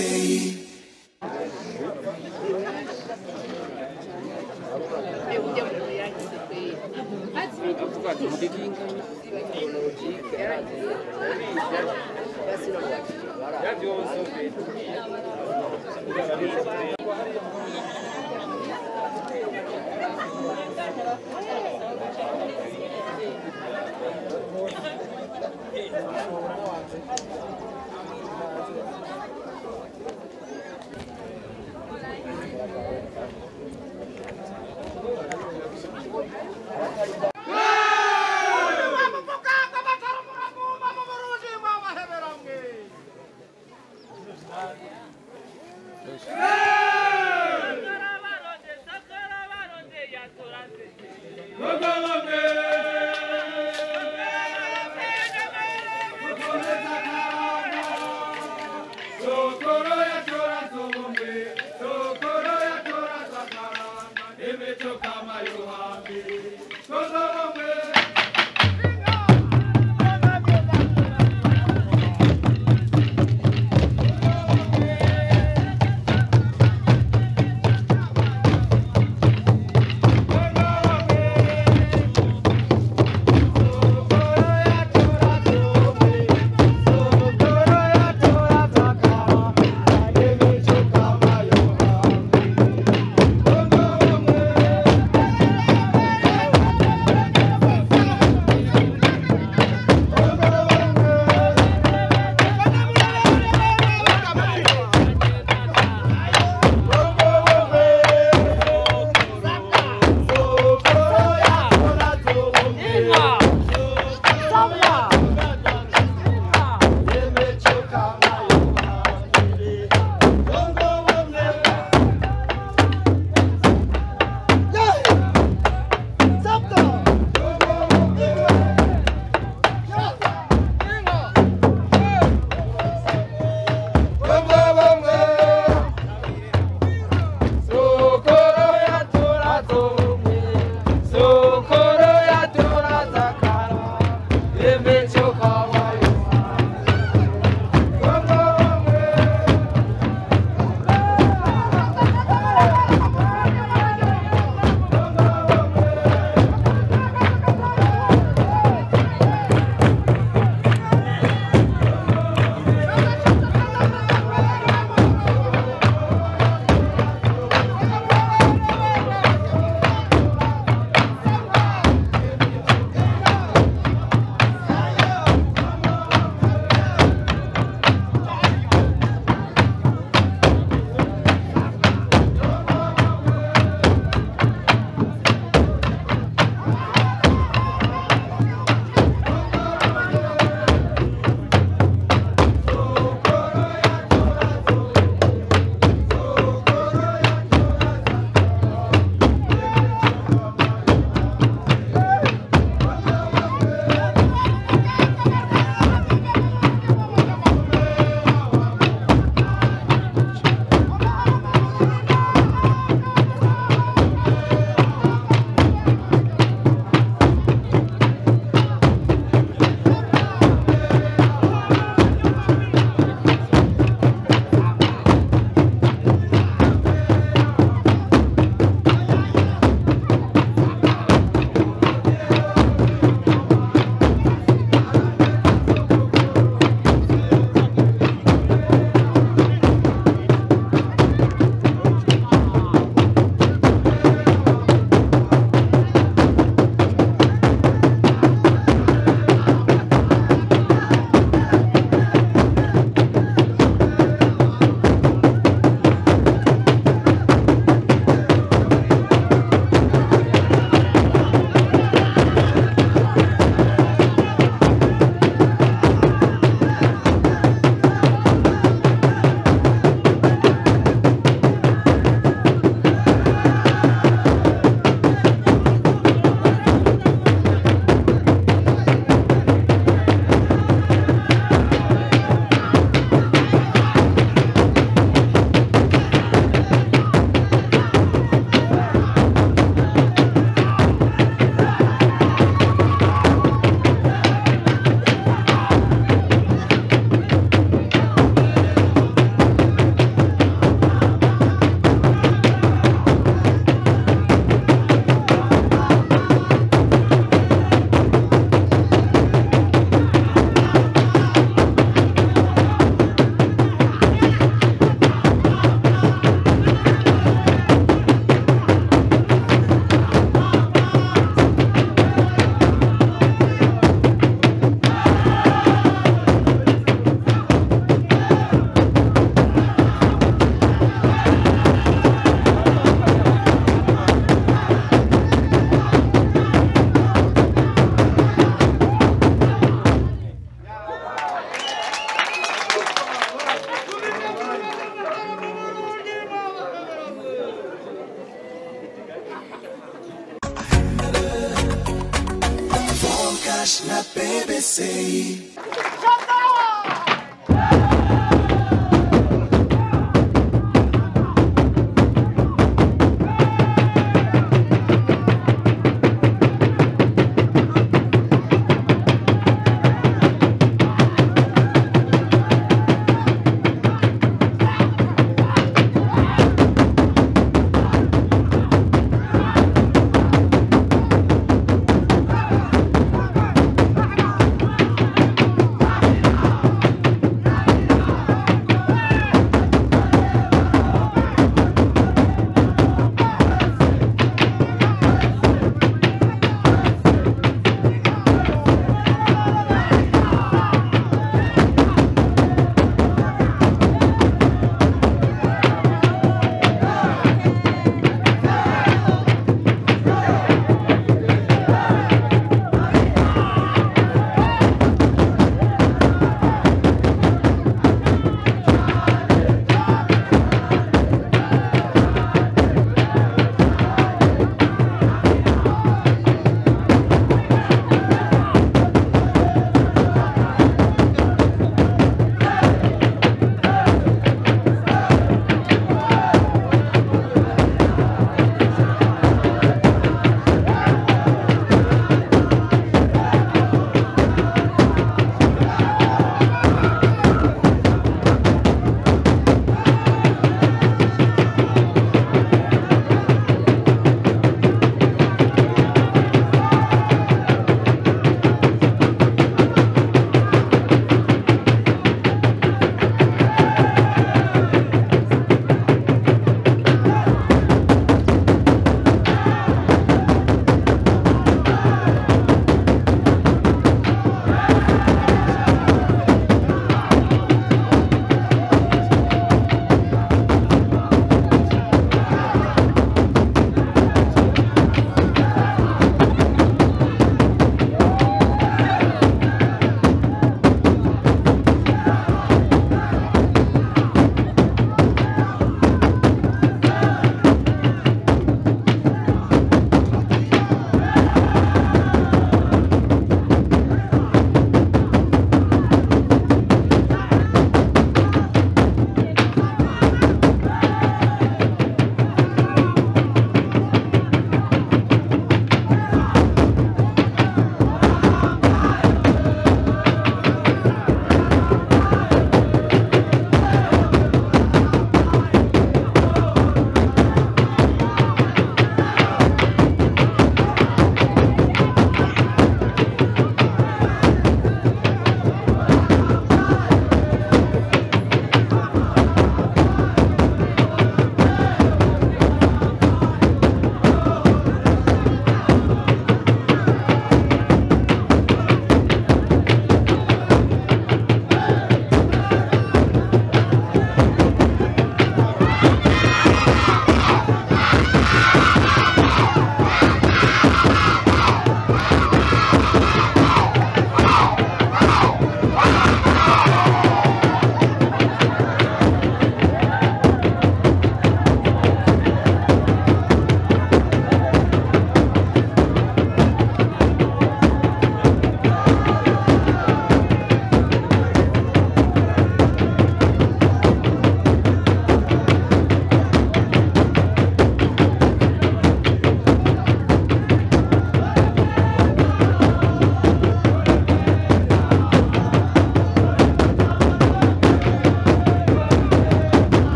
Cash na BBC.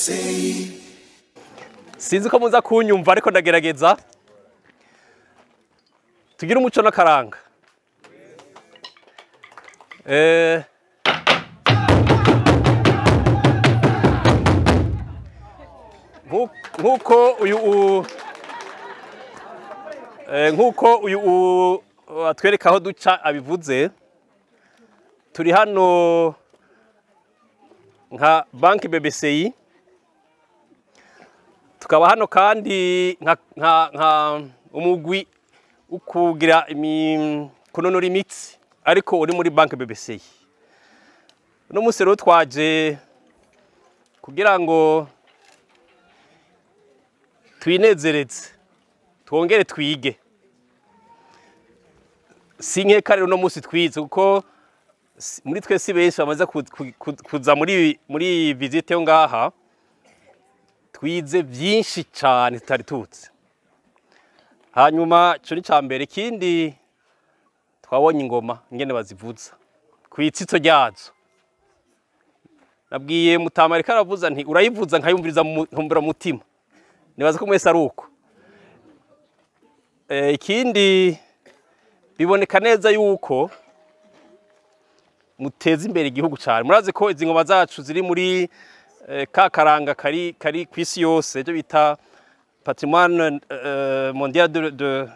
BBC. Sinzi ko muza kunyumva ariko ndagerageza. Tugira umuco n'akaranga. Nkuko uyu nkuko uyu atwereka aho duca abivuze, turi hano nka Banki BBCI, tukaba hano kandi nka umugwi ukugira kunonora imitsi ariko uri muri Banki BBCI. Uno munsi rero twaje kugira ngo twinezereze, twongere twige. Si nkeka rero uno munsi twize, kuko muri twe si benshi bamaze kuza muri visite yo ngaha. Twize byinshi cyane tutari tuzi. Hanyuma ico ni ca mbere. Ikindi twabonye ingoma ingene bazivuza kwitsitso ryazo. Nabwiye Mutama ariko aravuza nti urayivuza nkayumviriza nkumbura mutima. Nibaza ko mwese ari uko. Ikindi biboneka neza yuko muteza imbere igihugu cyane. Murazi ko izi ngoma zacu ziri muri ka karanga kari kwisi yose, ibyo bita patrimoine mondial de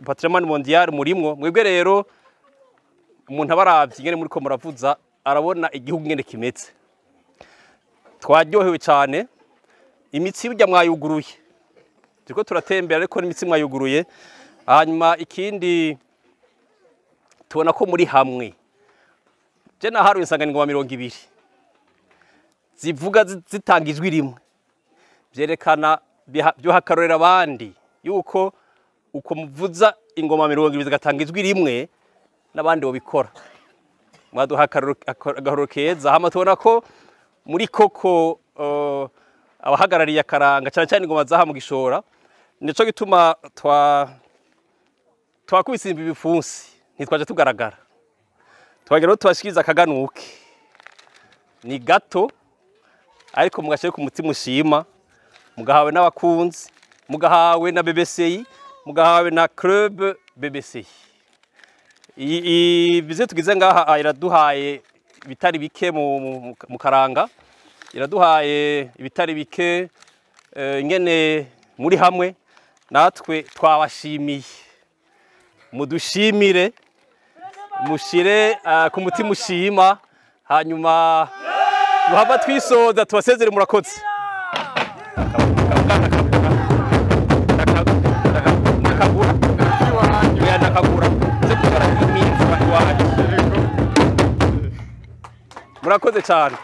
patrimoine mondial murimwo. Mwebwe rero umuntu abaravye ingene muri ko muravuza arabona igihugu ingene kimeze. Twaryohewe cyane, imitsi burya mwayuguruye, turiko turatembera ariko n'imitsi mwayuguruye. Hanyuma ikindi tubona ko muri hamwe. Je naharuye nsanga ingoma 20 zivuga zitanga ijwi rimwe, byerekana byohakarorera abandi yuko uko muvuza ingoma 20 zigatanga ijwi rimwe n'abandi bobikora. Mwaduha akarorero keza. Hama tubona ko muri koko abahagarariye akaranga cyane cyane ingoma zaha mu Gishora. Nico gituma twakubise ibipfunsi, ntitwaje tugaragara. Twagira rero tubashikiriza akaganuke, ni gato ariko mugashire ku mutima ushima, mugahawe n'abakunzi, mugahawe na BBCI, mugahawe na Club BBCI. Iyi vize tugize ngaha iraduhaye ibitari bike mu karanga, iraduhaye ibitari bike ingene muri hamwe. Natwe twabashimiye, mudushimire, mushire ku mutima ushima. Hanyuma muhava twisoza tubasezere. Murakoze. Murakoze cyane.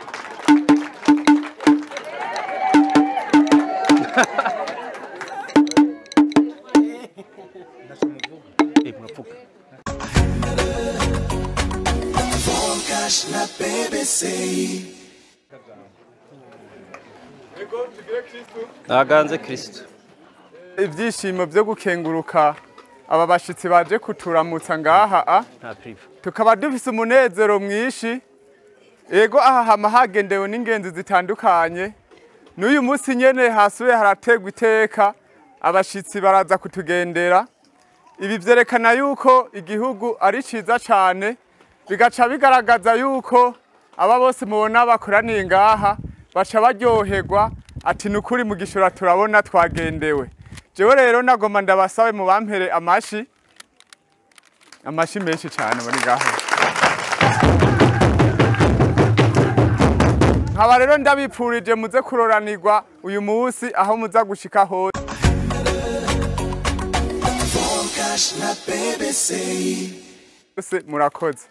Na BBC. Naganze Kristo. Ibyishimo byo gukenguruka aba bashitsi baje kuturamutsa ngaha, tukaba dufise umunezero mwinshi. Ego aha hama hagendewe n'ingenzi zitandukanye. N'uyu munsi nyene hasuye harategwa iteka, abashitsi baraza kutugendera. Ibi vyerekana yuko igihugu ari ciza cane, bigaca bigaragaza yuko aba bose mubona bakoraniye ngaha baca baryoherwa, ati nukuri mu Gishora turabona twagendewe. Jewe rero nagoma ndabasabe mubampere amashi, amashi menshi cyane muri ngaha. Nkaba rero ndabipfurije muze kuroranirwa uyu munsi aho muza gushika hose. Murakoze.